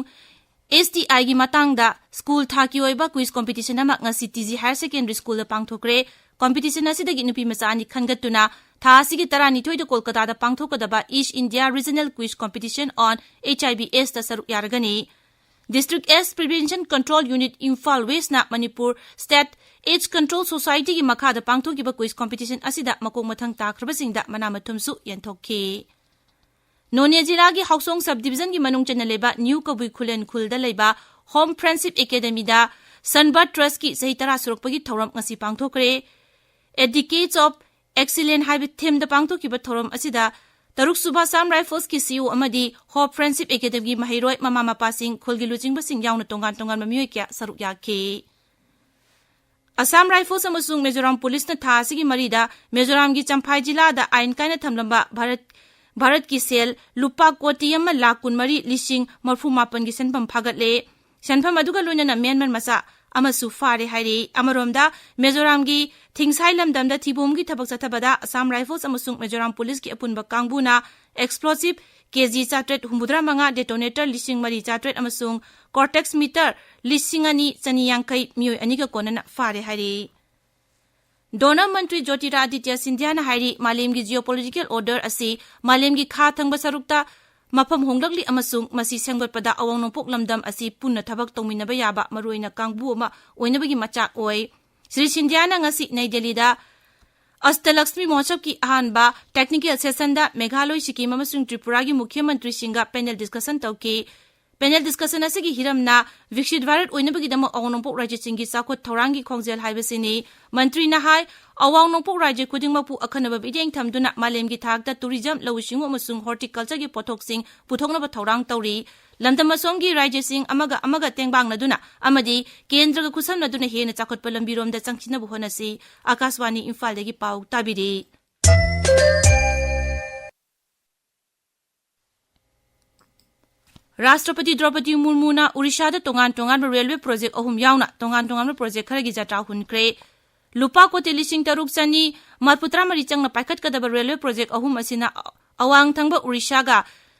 ꯑꯦꯁ ꯇꯤ ꯑꯥꯏꯒꯤ ꯃꯇꯥꯡꯗ ꯁ꯭ꯀꯨꯜ ꯊꯥꯛꯀꯤ ꯑꯣꯏꯕ ꯀ꯭ꯋꯤꯖ ꯀꯣꯝꯄꯤꯇꯤꯁꯟ ꯑꯃ ꯉꯁꯤ ꯇꯤ ꯖꯤ ꯍꯥꯌꯔ ꯁꯦꯀꯦꯟꯗꯔꯤ ꯁ꯭ꯀꯨꯜꯗ ꯄꯥꯡꯊꯣꯛꯈ꯭ꯔꯦ꯫ ꯀꯣꯝꯄꯤꯇꯤꯁꯟ ꯑꯁꯤꯗꯒꯤ ꯅꯨꯄꯤ ꯃꯆꯥ ꯑꯅꯤ ꯈꯟꯒꯠꯇꯨꯅ ꯊꯥ ꯑꯁꯤꯒꯤ ꯇꯔꯥꯅꯤꯊꯣꯏꯗ ꯀꯣꯜꯀꯇꯥꯗ ꯄꯥꯡꯊꯣꯛꯀꯗꯕ East India Regional Quiz Competition on H I V Sꯇ ꯁꯔꯨꯛ ꯌꯥꯔꯒꯅꯤ꯫ District AIDS Prevention Control Unit Imphal ꯋꯦꯁꯅ ꯃꯅꯤꯄꯨꯔ ꯁ꯭ꯇꯦꯠ AIDS Control Societyꯒꯤ ꯃꯈꯥꯗ ꯄꯥꯡꯊꯣꯛꯈꯤꯕ ꯀ꯭ꯋꯤꯖ ꯀꯣꯝꯄꯤꯇꯤꯁꯟ ꯑꯁꯤꯗ ꯃꯀꯣꯛ ꯃꯊꯪ ꯇꯥꯈ꯭ꯔꯕꯁꯤꯡꯗ ꯃꯅꯥ ꯃꯊꯨꯝꯁꯨ ꯌꯦꯟꯊꯣꯛꯈꯤ꯫ ꯅꯣꯅꯦ ꯖꯤꯂꯥꯒꯤ ꯍꯥꯎꯁꯣꯡ ꯁꯕ ꯗꯤꯕꯤꯖꯟꯒꯤ ꯃꯅꯨꯡ ꯆꯟꯅ ꯂꯩꯕ ꯅ꯭ꯌꯨ ꯀꯕꯨꯏ ꯈꯨꯂꯦꯟ ꯈꯨꯜꯗ ꯂꯩꯕ ꯍꯣꯝ ꯐ꯭ꯔꯦꯟꯗꯁꯤꯞ ꯑꯦꯀꯥꯗꯃꯤꯗ ꯁꯟꯕꯥꯔꯠ ꯇ꯭ꯔꯁꯀꯤ ꯆꯍꯤ ꯇꯔꯥ ꯁꯨꯔꯛꯄꯒꯤ ꯊꯧꯔꯝ ꯉꯁꯤ ꯄꯥꯡꯊꯣꯛꯈ꯭ꯔꯦ꯫ Advocates of Excellence ꯍꯥꯏꯕ ꯊꯤꯝꯗ ꯄꯥꯡꯊꯣꯛꯈꯤꯕ ꯊꯧꯔꯝ ꯑꯁꯤꯗ ꯇꯔꯨꯛ ꯁꯨꯕ ꯑꯁꯥꯝ ꯔꯥꯏꯐꯜꯁꯀꯤ ꯁꯤ ꯏ ꯑꯣ ꯑꯃꯗꯤ ꯍꯣꯞ ꯐ꯭ꯔꯦꯟꯗꯁꯤꯞ ꯑꯦꯀꯥꯗꯃꯤꯒꯤ ꯃꯍꯩꯔꯣꯏ, ꯃꯃꯥ ꯃꯄꯥꯁꯤꯡ, ꯈꯨꯜꯒꯤ ꯂꯨꯆꯤꯡꯕꯁꯤꯡ ꯌꯥꯎꯅ ꯇꯣꯉꯥꯟ ꯇꯣꯉꯥꯟꯕ ꯃꯤꯑꯣꯏ ꯀꯌꯥ ꯁꯔꯨꯛ ꯌꯥꯈꯤ꯫ ꯑꯁꯥꯝ ꯔꯥꯏꯐꯜꯁ ꯑꯃꯁꯨꯡ ꯃꯤꯖꯣꯔꯥꯝ ꯄꯨꯂꯤꯁꯅ ꯊꯥ ꯑꯁꯤꯒꯤ ꯃꯔꯤꯗ ꯃꯤꯖꯣꯔꯥꯝꯒꯤ ꯆꯝꯐꯥꯏ ꯖꯤꯂꯥꯗ ꯑꯥꯏꯟ ꯀꯥꯏꯅ ꯊꯝꯂꯝꯕ ꯚꯥꯔꯠ, ꯚꯥꯔꯠꯀꯤ ꯁꯦꯜ ꯂꯨꯄꯥ ꯀꯣꯇꯤ ꯑꯃ ꯂꯥꯈ ꯀꯨꯟꯃꯔꯤ ꯂꯤꯁꯤꯡ ꯃꯔꯐꯨ ꯃꯥꯄꯟꯒꯤ ꯁꯦꯟꯐꯝ ꯐꯥꯒꯠꯂꯦ꯫ ꯁꯦꯟꯐꯝ ꯑꯗꯨꯒ ꯂꯣꯏꯅꯅ ꯃ꯭ꯌꯥꯟꯃꯥꯔ ꯃꯆꯥ ꯑꯃꯁꯨ ꯐꯥꯔꯦ ꯍꯥꯏꯔꯤ꯫ ꯑꯃꯔꯣꯝꯗ, ꯃꯤꯖꯣꯔꯥꯝꯒꯤ ꯊꯤꯡꯁꯥꯏ ꯂꯝꯗꯝꯗ ꯊꯤꯕꯣꯝꯒꯤ ꯊꯕꯛ ꯆꯠꯊꯕꯗ ꯑꯁꯥꯝ ꯔꯥꯏꯐꯜꯁ ꯑꯃꯁꯨꯡ ꯃꯤꯖꯣꯔꯥꯝ ꯄꯨꯂꯤꯁꯀꯤ ꯑꯄꯨꯟꯕ ꯀꯥꯡꯕꯨꯅ ꯑꯦꯛꯁꯄ꯭ꯂꯣꯁꯤꯚ ꯀꯦ ꯖꯤ ꯆꯥꯇ꯭ꯔꯦꯠ ꯍꯨꯝꯐꯨꯇꯔꯥ ꯃꯉꯥ, ꯗꯦꯇꯣꯅꯦꯇꯔ ꯂꯤꯁꯤꯡ ꯃꯔꯤ ꯆꯥꯇ꯭ꯔꯦꯠ ꯑꯃꯁꯨꯡ ꯀꯣꯔꯇꯦꯛꯁ ꯃꯤꯇꯔ ꯂꯤꯁꯤꯡ ꯑꯅꯤ ꯆꯅꯤ ꯌꯥꯡꯈꯩ ꯃꯤꯑꯣꯏ ꯑꯅꯤꯒ ꯀꯣꯟꯅꯅ ꯐꯥꯔꯦ ꯍꯥꯏꯔꯤ꯫ ꯙꯣꯅ ꯃꯟꯇ꯭ꯔꯤ ꯖꯣꯇꯤꯔꯥꯗꯤꯇ꯭ꯌ ꯁꯤꯟꯙ꯭ꯌꯥꯅ ꯍꯥꯏꯔꯤ, ꯃꯥꯂꯦꯝꯒꯤ geopolitical order ꯑꯁꯤ ꯃꯥꯂꯦꯝꯒꯤ ꯈꯥ ꯊꯪꯕ ꯁꯔꯨꯛꯇ ꯃꯐꯝ ꯍꯣꯡꯂꯛꯂꯤ ꯑꯃꯁꯨꯡ ꯃꯁꯤ ꯁꯦꯝꯒꯠꯄꯗ ꯑꯋꯥꯡ ꯅꯣꯡꯄꯣꯛ ꯂꯝꯗꯝ ꯑꯁꯤ ꯄꯨꯟꯅ ꯊꯕꯛ ꯇꯧꯃꯤꯟꯅꯕ ꯌꯥꯕ ꯃꯔꯨꯑꯣꯏꯅ ꯀꯥꯡꯕꯨ ꯑꯃ ꯑꯣꯏꯅꯕꯒꯤ ꯃꯆꯥꯛ ꯑꯣꯏ꯫ ꯁ꯭ꯔꯤ ꯁꯤꯟꯙ꯭ꯌꯥꯅ ꯉꯁꯤ ꯅꯩ ꯗꯦꯜꯂꯤꯗ ꯑꯁꯇꯂꯛꯁꯃꯤ ꯃꯍꯣꯠꯁꯕꯀꯤ ꯑꯍꯥꯟꯕ technical sessionꯗ ꯃꯦꯘꯥꯂꯣꯏ, ꯁꯤꯛꯀꯤꯝ ꯑꯃꯁꯨꯡ ꯇ꯭ꯔꯤꯄꯨꯔꯥꯒꯤ ꯃꯨꯈ꯭ꯌ ꯃꯟꯇ꯭ꯔꯤꯁꯤꯡꯒ panel discussion ꯇꯧꯈꯤ꯫ Panel discussion ꯑꯁꯤꯒꯤ ꯍꯤꯔꯝꯅ ꯕꯤꯛꯁꯤꯠ ꯚꯥꯔꯠ ꯑꯣꯏꯅꯕꯒꯤꯗꯃꯛ ꯑꯋꯥꯡ ꯅꯣꯡꯄꯣꯛ ꯔꯥꯖ꯭ꯌꯁꯤꯡꯒꯤ ꯆꯥꯎꯈꯠ ꯊꯧꯔꯥꯡꯒꯤ ꯈꯣꯡꯖꯦꯜ ꯍꯥꯏꯕꯁꯤꯅꯤ꯫ ꯃꯟꯇ꯭ꯔꯤꯅ ꯍꯥꯏ, ꯑꯋꯥꯡ ꯅꯣꯡꯄꯣꯛ ꯔꯥꯖ꯭ꯌ ꯈꯨꯗꯤꯡꯃꯛꯄꯨ ꯑꯈꯟꯅꯕ ꯃꯤꯠꯌꯦꯡ ꯊꯝꯗꯨꯅ ꯃꯥꯂꯦꯝꯒꯤ ꯊꯥꯛꯇ tourism, ꯂꯧꯎ ꯁꯤꯡꯎ ꯑꯃꯁꯨꯡ horticultureꯒꯤ ꯄꯣꯠꯊꯣꯛꯁꯤꯡ ꯄꯨꯊꯣꯛꯅꯕ ꯊꯧꯔꯥꯡ ꯇꯧꯔꯤ꯫ ꯂꯝꯗꯝ ꯑꯁꯣꯝꯒꯤ ꯔꯥꯖ꯭ꯌꯁꯤꯡ ꯑꯃꯒ ꯑꯃꯒ ꯇꯦꯡꯕꯥꯡꯅꯗꯨꯅ ꯑꯃꯗꯤ ꯀꯦꯟꯗ꯭ꯔꯒ ꯈꯨꯠꯁꯝꯅꯗꯨꯅ ꯍꯦꯟꯅ ꯆꯥꯎꯈꯠꯄ ꯂꯝꯕꯤꯔꯣꯝꯗ ꯆꯪꯁꯤꯟꯅꯕ ꯍꯣꯠꯅꯁꯤ꯫ ꯑꯀꯥꯁꯕꯥꯅꯤ ꯏꯝꯐꯥꯜꯗꯒꯤ ꯄꯥꯎ ꯇꯥꯕꯤꯔꯤ꯫ ꯔꯥꯁꯇ꯭ꯔꯄꯇꯤ ꯗ꯭ꯔꯧꯄꯗꯤ ꯃꯨꯔꯃꯨꯅ ꯎꯔꯤꯁꯥꯗ ꯇꯣꯉꯥꯟ ꯇꯣꯉꯥꯟꯕ ꯔꯦꯜꯋꯦ ꯄ꯭ꯔꯣꯖꯦꯛ ꯑꯍꯨꯝ ꯌꯥꯎꯅ ꯇꯣꯉꯥꯟ ꯇꯣꯉꯥꯟꯕ ꯄ꯭ꯔꯣꯖꯦꯛ ꯈꯔꯒꯤ ꯖꯇ꯭ꯔꯥ ꯍꯨꯟꯈ꯭ꯔꯦ꯫ ꯂꯨꯄꯥ ꯀꯣꯇꯤ ꯂꯤꯁꯤꯡ ꯇꯔꯨꯛ ꯆꯅꯤ ꯃꯔꯤꯐꯨ ꯇꯔꯥꯃꯔꯤ ꯆꯪꯅ ꯄꯥꯏꯈꯠꯀꯗꯕ ꯔꯦꯜꯋꯦ ꯄ꯭ꯔꯣꯖꯦꯛ ꯑꯍꯨꯝ ꯑꯁꯤꯅ ꯑꯋꯥꯡ ꯊꯪꯕ ꯎꯔꯤꯁꯥꯒ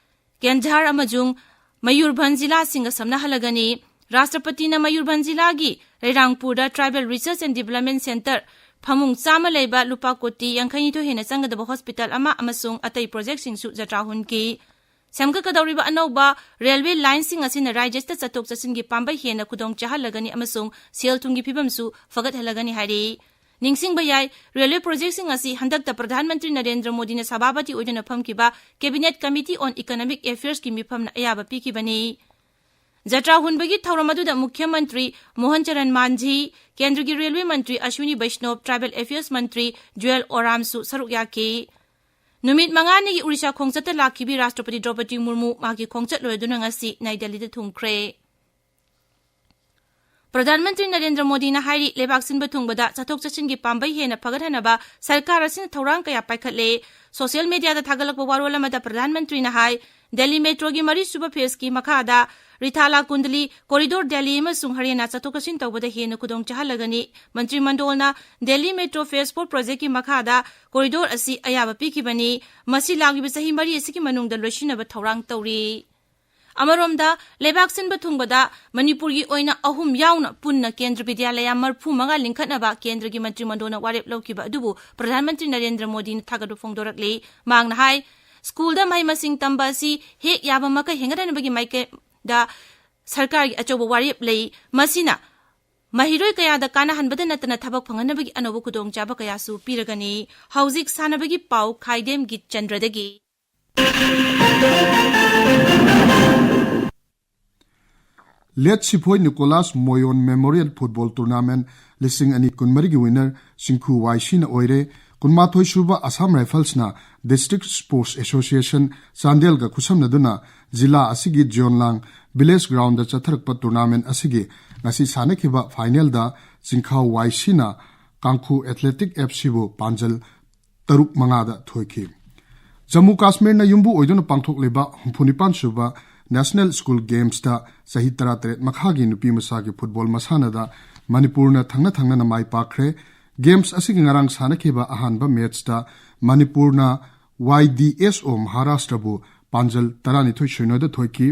ꯀꯦꯟꯙꯥꯔ ꯑꯃꯁꯨꯡ ꯃꯌꯨꯔꯚꯟꯖ ꯖꯤꯂꯥꯁꯤꯡꯒ ꯁꯝꯅꯍꯜꯂꯒꯅꯤ꯫ ꯔꯥꯁꯇ꯭ꯔꯄꯇꯤꯅ ꯃꯌꯨꯔꯚꯟꯖ ꯖꯤꯂꯥꯒꯤ ꯔꯩꯔꯥꯡꯄꯨꯔꯗ Tribal Research and Development Centre ꯐꯃꯨꯡ ꯆꯥꯝꯃ ꯂꯩꯕ ꯂꯨꯄꯥ ꯀꯣꯇꯤ ꯌꯥꯡꯈꯩꯅꯤꯊꯣꯏ ꯍꯦꯟꯅ ꯆꯪꯒꯗꯕ ꯍꯣꯁꯄꯤꯇꯥꯜ ꯑꯃ ꯑꯃꯁꯨꯡ ꯑꯇꯩ ꯄ꯭ꯔꯣꯖꯦꯛꯁꯤꯡꯁꯨ ꯖꯇ꯭ꯔꯥ ꯍꯨꯟꯈꯤ꯫ ꯁꯦꯝꯒꯠꯀꯗꯧꯔꯤꯕ ꯑꯅꯧꯕ ꯔꯦꯜꯋꯦ ꯂꯥꯏꯟꯁꯤꯡ ꯑꯁꯤꯅ ꯔꯥꯏꯖ꯭ꯌꯁꯤꯗ ꯆꯠꯊꯣꯛ ꯆꯠꯁꯤꯟꯒꯤ ꯄꯥꯝꯕꯩ ꯍꯦꯟꯅ ꯈꯨꯗꯣꯡ ꯆꯥꯍꯜꯂꯒꯅꯤ ꯑꯃꯁꯨꯡ ꯁꯦꯜ ꯊꯨꯝꯒꯤ ꯐꯤꯕꯝꯁꯨ ꯐꯒꯠꯍꯜꯂꯒꯅꯤ ꯍꯥꯏꯔꯤ꯫ ꯅꯤꯡꯁꯤꯡꯕ ꯌꯥꯏ, ꯔꯦꯜꯋꯦ ꯄ꯭ꯔꯣꯖꯦꯛꯁꯤꯡ ꯑꯁꯤ ꯍꯟꯗꯛꯇ ꯄ꯭ꯔꯙꯥꯟ ꯃꯟꯇ꯭ꯔꯤ ꯅꯔꯦꯟꯗ꯭ꯔ ꯃꯣꯗꯤꯅ ꯁꯚꯥꯄꯇꯤ ꯑꯣꯏꯗꯨꯅ ꯐꯝꯈꯤꯕ Cabinet Committee on Economic Affairsꯀꯤ ꯃꯤꯐꯝꯅ ꯑꯌꯥꯕ ꯄꯤꯈꯤꯕꯅꯤ꯫ ꯖꯇ꯭ꯔꯥ ꯍꯨꯟꯕꯒꯤ ꯊꯧꯔꯝ ꯑꯗꯨꯗ ꯃꯨꯈ꯭ꯌ ꯃꯟꯇ꯭ꯔꯤ ꯃꯣꯍꯟ ꯆꯔꯟ ꯃꯥꯟꯖꯤ, ꯀꯦꯟꯗ꯭ꯔꯒꯤ ꯔꯦꯜꯋꯦ ꯃꯟꯇ꯭ꯔꯤ ꯑꯁ꯭ꯋꯤꯅꯤ ꯕꯩꯁꯅꯣꯞ, Tribal Affairs ꯃꯟꯇ꯭ꯔꯤ ꯖꯨꯑꯦꯜ ꯑꯣꯔꯥꯝꯁꯨ ꯁꯔꯨꯛ ꯌꯥꯈꯤ꯫ ꯅꯨꯃꯤꯠ ꯃꯉꯥꯅꯤꯒꯤ ꯎꯔꯤꯁꯥ ꯈꯣꯡꯆꯠꯇ ꯂꯥꯛꯈꯤꯕꯤ ꯔꯥꯁꯇ꯭ꯔꯄꯇꯤ ꯗ꯭ꯔꯧꯄꯗꯤ ꯃꯨꯔꯃꯨ ꯃꯍꯥꯛꯀꯤ ꯈꯣꯡꯆꯠ ꯂꯣꯏꯗꯨꯅ ꯉꯁꯤ ꯅ꯭ꯌꯨ ꯗꯦꯜꯂꯤꯗ ꯊꯨꯡꯈ꯭ꯔꯦ꯫ ꯄ꯭ꯔꯙꯥꯟ ꯃꯟꯇ꯭ꯔꯤ ꯅꯔꯦꯟꯗ꯭ꯔ ꯃꯣꯗꯤꯅ ꯍꯥꯏꯔꯤ, ꯂꯩꯕꯥꯛ ꯁꯤꯟꯕ ꯊꯨꯡꯕꯗ ꯆꯠꯊꯣꯛ ꯆꯠꯁꯤꯟꯒꯤ ꯄꯥꯝꯕꯩ ꯍꯦꯟꯅ ꯐꯒꯠꯍꯟꯅꯕ ꯁꯔꯀꯥꯔ ꯑꯁꯤꯅ ꯊꯧꯔꯥꯡ ꯀꯌꯥ ꯄꯥꯏꯈꯠꯂꯦ꯫ ꯁꯣꯁꯤꯌꯦꯜ ꯃꯤꯗꯤꯌꯥꯗ ꯊꯥꯒꯠꯂꯛꯄ ꯋꯥꯔꯣꯜ ꯑꯃꯗ ꯄ꯭ꯔꯙꯥꯟ ꯃꯟꯇ꯭ꯔꯤꯅ ꯍꯥꯏ, ꯗꯦꯜꯂꯤ ꯃꯦꯇ꯭ꯔꯣꯒꯤ ꯃꯔꯤꯁꯨꯕ ꯐꯦꯖꯀꯤ ꯃꯈꯥꯗ ꯔꯤꯊꯥꯂꯥ ꯀꯨꯟꯗꯂꯤ ꯀꯣꯔꯤꯗꯣꯔ ꯗꯦꯜꯂꯤ ꯑꯃꯁꯨꯡ ꯍꯔꯤꯌꯥꯅꯥ ꯆꯠꯊꯣꯛ ꯆꯠꯁꯤꯟ ꯇꯧꯕꯗ ꯍꯦꯟꯅ ꯈꯨꯗꯣꯡ ꯆꯥꯍꯜꯂꯒꯅꯤ꯫ ꯃꯟꯇ꯭ꯔꯤ ꯃꯟꯗꯣꯜꯅ ꯗꯦꯜꯂꯤ ꯃꯦꯇ꯭ꯔꯣ ꯐꯦꯖ ꯐꯣꯔ ꯄ꯭ꯔꯣꯖꯦꯛꯀꯤ ꯃꯈꯥꯗ ꯀꯣꯔꯤꯗꯣꯔ ꯑꯁꯤ ꯑꯌꯥꯕ ꯄꯤꯈꯤꯕꯅꯤ꯫ ꯃꯁꯤ ꯂꯥꯛꯂꯤꯕ ꯆꯍꯤ ꯃꯔꯤ ꯑꯁꯤꯒꯤ ꯃꯅꯨꯡꯗ ꯂꯣꯏꯁꯤꯟꯅꯕ ꯊꯧꯔꯥꯡ ꯇꯧꯔꯤ꯫ ꯑꯃꯔꯣꯝꯗ, ꯂꯩꯕꯥꯛ ꯁꯤꯟꯕ ꯊꯨꯡꯕꯗ ꯃꯅꯤꯄꯨꯔꯒꯤ ꯑꯣꯏꯅ ꯑꯍꯨꯝ ꯌꯥꯎꯅ ꯄꯨꯟꯅ ꯀꯦꯟꯗ꯭ꯔ ꯕꯤꯗ꯭ꯌꯥꯂꯌꯥ ꯃꯔꯤꯐꯨ ꯃꯉꯥ ꯂꯤꯡꯈꯠꯅꯕ ꯀꯦꯟꯗ꯭ꯔꯒꯤ ꯃꯟꯇ꯭ꯔꯤ ꯃꯟꯗꯣꯜꯅ ꯋꯥꯔꯦꯞ ꯂꯧꯈꯤꯕ ꯑꯗꯨꯕꯨ ꯄ꯭ꯔꯙꯥꯟ ꯃꯟꯇ꯭ꯔꯤ ꯅꯔꯦꯟꯗ꯭ꯔ ꯃꯣꯗꯤꯅ ꯊꯥꯒꯠꯄ ꯐꯣꯡꯗꯣꯔꯛꯂꯤ꯫ ꯃꯍꯥꯛꯅ ꯍꯥꯏ, ꯁ꯭ꯀꯨꯜꯗ ꯃꯍꯩ ꯃꯁꯤꯡ ꯇꯝꯕ ꯑꯁꯤ ꯍꯦꯛ ꯌꯥꯕ ꯃꯈꯩ ꯍꯦꯟꯒꯠꯍꯟꯕꯒꯤ ꯃꯥꯏꯀꯩꯗ ꯁꯔꯀꯥꯔꯒꯤ ꯑꯆꯧꯕ ꯋꯥꯔꯦꯞ ꯂꯩ꯫ ꯃꯁꯤꯅ ꯃꯍꯩꯔꯣꯏ ꯀꯌꯥꯗ ꯀꯥꯟꯅꯍꯟꯕꯗ ꯅꯠꯇꯅ ꯊꯕꯛ ꯐꯪꯍꯟꯅꯕꯒꯤ ꯑꯅꯧꯕ ꯈꯨꯗꯣꯡꯆꯥꯕ ꯀꯌꯥꯁꯨ ꯄꯤꯔꯒꯅꯤ꯫ ꯍꯧꯖꯤꯛ ꯁꯥꯟꯅꯕꯒꯤ ꯄꯥꯎ, ꯈꯥꯏꯗꯦꯝꯒꯤ ꯆꯟꯗ꯭ꯔꯗꯒꯤ꯫ ꯂꯦꯠ ꯁꯤꯐꯣꯏ ꯅꯤꯀꯣꯂꯥꯁ ꯃꯣꯌꯣꯟ ꯃꯦꯃꯣꯔꯤꯌꯦꯜ ꯐꯨꯠꯕꯣꯜ ꯇꯨꯔꯅꯥꯃꯦꯟ ꯂꯤꯁꯤꯡ ꯑꯅꯤ ꯀꯨꯟꯃꯔꯤꯒꯤ ꯋꯤꯅꯔ ꯆꯤꯡꯈꯨ ꯋꯥꯏ ꯁꯤꯅ ꯑꯣꯏꯔꯦ꯫ ꯀꯨꯟꯃꯥꯊꯣꯏ ꯁꯨꯕ ꯑꯁꯥꯝ ꯔꯥꯏꯐꯜꯁꯅ ꯗꯤꯁꯇ꯭ꯔꯤꯛ ꯁ꯭ꯄꯣꯔꯠꯁ ꯑꯦꯁꯣꯁꯤꯌꯦꯁꯟ ꯆꯥꯟꯗꯦꯜꯒ ꯈꯨꯠꯁꯝꯅꯗꯨꯅ ꯖꯤꯂꯥ ꯑꯁꯤꯒꯤ ꯖꯤꯌꯣꯟꯂꯥꯡ ꯚꯤꯂꯦꯖ ꯒ꯭ꯔꯥꯎꯟꯗ ꯆꯠꯊꯔꯛꯄ ꯇꯨꯔꯅꯥꯃꯦꯟ ꯑꯁꯤꯒꯤ ꯉꯁꯤ ꯁꯥꯟꯅꯈꯤꯕ ꯐꯥꯏꯅꯦꯜꯗ ꯆꯤꯡꯈꯥꯎ ꯋꯥꯏ ꯁꯤꯅ ꯀꯥꯡꯈꯨ ꯑꯦꯊꯂꯦꯇꯤꯛ ꯑꯦꯐ ꯁꯤꯕꯨ ꯄꯥꯟꯖꯜ ꯇꯔꯨꯛ ꯃꯉꯥꯗ ꯊꯣꯏꯈꯤ꯫ ꯖꯝꯃꯨ ꯀꯥꯁꯃꯤꯔꯅ ꯌꯨꯝꯕꯨ ꯑꯣꯏꯗꯨꯅ ꯄꯥꯡꯊꯣꯛꯂꯤꯕ ꯍꯨꯝꯐꯨ ꯅꯤꯄꯥꯟ ꯁꯨꯕ ꯅꯦꯁꯅꯦꯜ ꯁ꯭ꯀꯨꯜ ꯒꯦꯝꯁꯇ ꯆꯍꯤ ꯇꯔꯥꯇꯔꯦꯠ ꯃꯈꯥꯒꯤ ꯅꯨꯄꯤ ꯃꯆꯥꯒꯤ ꯐꯨꯠꯕꯣꯜ ꯃꯁꯥꯟꯅꯗ ꯃꯅꯤꯄꯨꯔꯅ ꯊꯪꯅ ꯊꯪꯅꯅ ꯃꯥꯏ ꯄꯥꯛꯈ꯭ꯔꯦ꯫ ꯒꯦꯝꯁ ꯑꯁꯤꯒꯤ ꯉꯔꯥꯡ ꯁꯥꯟꯅꯈꯤꯕ ꯑꯍꯥꯟꯕ ꯃꯦꯠꯁꯇ ꯃꯅꯤꯄꯨꯔꯅ ꯋꯥꯏ ꯗꯤ ꯑꯦꯁ ꯑꯣ ꯃꯍꯥꯔꯥꯁꯇ꯭ꯔꯕꯨ ꯄꯥꯟꯖꯜ ꯇꯔꯥꯅꯤꯊꯣꯏ ꯁꯤꯅꯣꯗ ꯊꯣꯏꯈꯤ꯫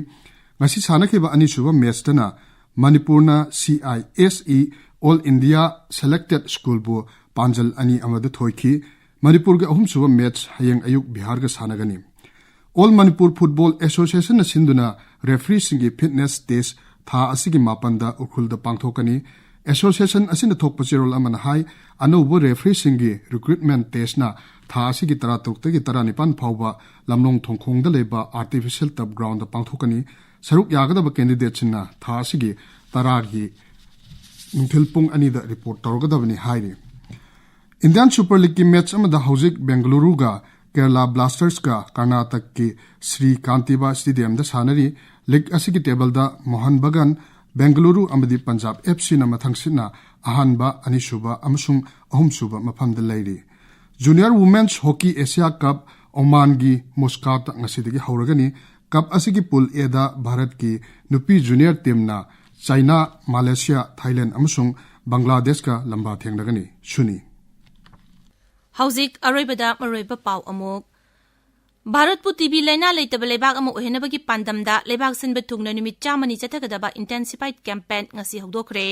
ꯉꯁꯤ ꯁꯥꯟꯅꯈꯤꯕ ꯑꯅꯤꯁꯨꯕ ꯃꯦꯠꯁꯇꯅ ꯃꯅꯤꯄꯨꯔꯅ C I S E all India selected ꯁ꯭ꯀꯨꯜꯕꯨ ꯄꯥꯟꯖꯜ ꯑꯅꯤ ꯑꯃꯗ ꯊꯣꯏꯈꯤ꯫ ꯃꯅꯤꯄꯨꯔꯒꯤ ꯑꯍꯨꯝꯁꯨꯕ ꯃꯦꯠꯁ ꯍꯌꯦꯡ ꯑꯌꯨꯛ ꯕꯤꯍꯥꯔꯒ ꯁꯥꯟꯅꯒꯅꯤ꯫ ꯑꯣꯜ ꯃꯅꯤꯄꯨꯔ ꯐꯨꯠꯕꯣꯜ ꯑꯦꯁꯣꯁꯤꯌꯦꯁꯟꯅ ꯁꯤꯟꯗꯨꯅ ꯔꯦꯐ꯭ꯔꯤꯁꯤꯡꯒꯤ ꯐꯤꯠꯅꯦꯁ ꯇꯦꯁ ꯊꯥ ꯑꯁꯤꯒꯤ ꯃꯥꯄꯟꯗ ꯎꯈ꯭ꯔꯨꯜꯗ ꯄꯥꯡꯊꯣꯛꯀꯅꯤ꯫ ꯑꯦꯁꯣꯁꯤꯌꯦꯁꯟ ꯑꯁꯤꯅ ꯊꯣꯛꯄ ꯆꯦꯔꯣꯜ ꯑꯃꯅ ꯍꯥꯏ, ꯑꯅꯧꯕ ꯔꯦꯐ꯭ꯔꯤꯁꯤꯡꯒꯤ ꯔꯤꯀ꯭ꯔꯨꯠꯃꯦꯟ ꯇꯦꯁꯅ ꯊꯥ ꯑꯁꯤꯒꯤ ꯇꯔꯥꯇꯔꯨꯛꯇꯒꯤ ꯇꯔꯥꯅꯤꯄꯥꯟ ꯐꯥꯎꯕ ꯂꯝꯂꯣꯡ ꯊꯣꯡꯈꯣꯡꯗ ꯂꯩꯕ ꯑꯥꯔꯇꯤꯐꯤꯁꯤꯌꯦꯜ ꯇꯔꯐ ꯒ꯭ꯔꯥꯎꯟꯗ ꯄꯥꯡꯊꯣꯛꯀꯅꯤ꯫ ꯁꯔꯨꯛ ꯌꯥꯒꯗꯕ ꯀꯦꯟꯗꯤꯗꯦꯠꯁꯤꯡꯅ ꯊꯥ ꯑꯁꯤꯒꯤ ꯇꯔꯥꯒꯤ ꯅꯨꯡꯊꯤꯜ ꯄꯨꯡ ꯑꯅꯤꯗ ꯔꯤꯄꯣꯔꯠ ꯇꯧꯔꯒꯗꯕꯅꯤ ꯍꯥꯏꯔꯤ꯫ ꯏꯟꯗꯤꯌꯥꯟ ꯁꯨꯄꯔ ꯂꯤꯒꯀꯤ ꯃꯦꯠꯆ ꯑꯃꯗ ꯍꯧꯖꯤꯛ ꯕꯦꯡꯒꯂꯨꯔꯨꯒ ꯀꯦꯔꯂꯥ ꯕ꯭ꯂꯥꯁꯇꯔꯁꯀ ꯀꯔꯅꯥꯇꯛꯀꯤ ꯁ꯭ꯔꯤ ꯀꯥꯟꯇꯤꯕꯥ ꯁ꯭ꯇꯦꯗꯤꯌꯝꯗ ꯁꯥꯟꯅꯔꯤ꯫ ꯂꯤꯒ ꯑꯁꯤꯒꯤ ꯇꯦꯕꯜꯗ ꯃꯣꯍꯟ ꯕꯒꯥꯟ, ꯕꯦꯡꯒꯂꯨꯔꯨ ꯑꯃꯗꯤ ꯄꯟꯖꯥꯕ ꯑꯦꯐ ꯁꯤꯅ ꯃꯊꯪꯁꯤꯠꯅ ꯑꯍꯥꯟꯕ, ꯑꯅꯤꯁꯨꯕ ꯑꯃꯁꯨꯡ ꯑꯍꯨꯝꯁꯨꯕ ꯃꯐꯝꯗ ꯂꯩꯔꯤ꯫ ꯖꯨꯅꯤꯌꯔ ꯋꯨꯃꯦꯟꯁ ꯍꯣꯀꯤ ꯑꯦꯁꯤꯌꯥ ꯀꯞ ꯑꯣꯃꯥꯟꯒꯤ ꯃꯨꯁꯀꯥꯠꯇ ꯉꯁꯤꯗꯒꯤ ꯍꯧꯔꯒꯅꯤ꯫ ꯀꯞ ꯑꯁꯤꯒꯤ ꯄꯨꯜ ꯑꯦꯗ ꯚꯥꯔꯠꯀꯤ ꯅꯨꯄꯤ ꯖꯨꯅꯤꯌꯔ ꯇꯤꯝꯅ ꯆꯥꯏꯅꯥ, ꯃꯥꯂꯦꯁꯤꯌꯥ, ꯊꯥꯏꯂꯦꯟꯗ ꯑꯃꯁꯨꯡ ꯕꯪꯒ꯭ꯂꯥꯗꯦꯁꯀ ꯂꯝꯕꯥ ꯊꯦꯡꯅꯒꯅꯤ꯫ ꯁꯨꯅꯤ꯫ ꯍꯧꯖꯤꯛ ꯑꯔꯣꯏꯕꯗ ꯃꯔꯨꯑꯣꯏꯕ ꯄꯥꯎ ꯑꯃꯨꯛ꯫ ꯚꯥꯔꯠꯄꯨ ꯇꯤꯕꯤ ꯂꯥꯏꯅꯥ ꯂꯩꯇꯕ ꯂꯩꯕꯥꯛ ꯑꯃ ꯑꯣꯏꯍꯟꯅꯕꯒꯤ ꯄꯥꯟꯗꯝꯗ ꯂꯩꯕꯥꯛ ꯁꯤꯟꯕ ꯊꯨꯡꯅ ꯅꯨꯃꯤꯠ ꯆꯥꯝꯃꯅꯤ ꯆꯠꯊꯒꯗꯕ ꯏꯟꯇꯦꯟꯁꯤꯐꯥꯏꯗ ꯀꯦꯝꯄꯦꯟ ꯉꯁꯤ ꯍꯧꯗꯣꯛꯈ꯭ꯔꯦ꯫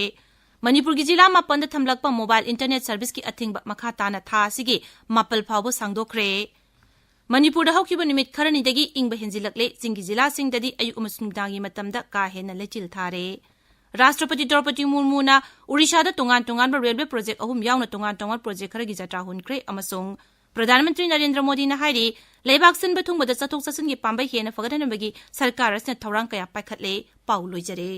ꯃꯅꯤꯄꯨꯔꯒꯤ ꯖꯤꯂꯥ ꯃꯥꯄꯟꯗ ꯊꯝꯂꯛꯄ ꯃꯣꯕꯥꯏꯜ ꯏꯟꯇꯔꯅꯦꯠ ꯁꯔꯚꯤꯁꯀꯤ ꯑꯊꯤꯡꯕ ꯃꯈꯥ ꯇꯥꯅ ꯊꯥ ꯑꯁꯤꯒꯤ ꯃꯥꯄꯜ ꯐꯥꯎꯕ ꯁꯥꯡꯗꯣꯛꯈ꯭ꯔꯦ꯫ ꯃꯅꯤꯄꯨꯔꯗ ꯍꯧꯈꯤꯕ ꯅꯨꯃꯤꯠ ꯈꯔꯅꯤꯗꯒꯤ ꯏꯪꯕ ꯍꯦꯟꯖꯤꯜꯂꯛꯂꯦ꯫ ꯆꯤꯡꯒꯤ ꯖꯤꯂꯥꯁꯤꯡꯗꯗꯤ ꯑꯌꯨꯛ ꯑꯃꯁꯨꯡ ꯅꯨꯡꯗꯥꯡꯒꯤ ꯃꯇꯝꯗ ꯀꯥ ꯍꯦꯟꯅ ꯂꯩꯆꯤꯜ ꯊꯥꯔꯦ꯫ ꯔꯥꯁꯇ꯭ꯔꯄꯇꯤ ꯗ꯭ꯔꯧꯄꯗꯤ ꯃꯨꯔꯃꯨꯅ ꯑꯣꯔꯤꯁꯥꯗ ꯇꯣꯉꯥꯟ ꯇꯣꯉꯥꯟꯕ ꯔꯦꯜꯋꯦ ꯄ꯭ꯔꯣꯖꯦꯛ ꯑꯍꯨꯝ ꯌꯥꯎꯅ ꯇꯣꯉꯥꯟ ꯇꯣꯉꯥꯟꯕ ꯄ꯭ꯔꯣꯖꯦꯛ ꯈꯔꯒꯤ ꯖꯇ꯭ꯔꯥ ꯍꯨꯟꯈ꯭ꯔꯦ ꯑꯃꯁꯨꯡ ꯄ꯭ꯔꯙꯥꯟ ꯃꯟꯇ꯭ꯔꯤ ꯅꯔꯦꯟꯗ꯭ꯔ ꯃꯣꯗꯤꯅ ꯍꯥꯏꯔꯤ, ꯂꯩꯕꯥꯛ ꯁꯤꯟꯕ ꯊꯨꯡꯕꯗ ꯆꯠꯊꯣꯛ ꯆꯠꯁꯤꯟꯒꯤ ꯄꯥꯝꯕꯩ ꯍꯦꯟꯅ ꯐꯒꯠꯍꯟꯅꯕꯒꯤ ꯁꯔꯀꯥꯔ ꯑꯁꯤꯅ ꯊꯧꯔꯥꯡ ꯀꯌꯥ ꯄꯥꯏꯈꯠꯂꯦ꯫ ꯄꯥꯎ ꯂꯣꯏꯖꯔꯦ꯫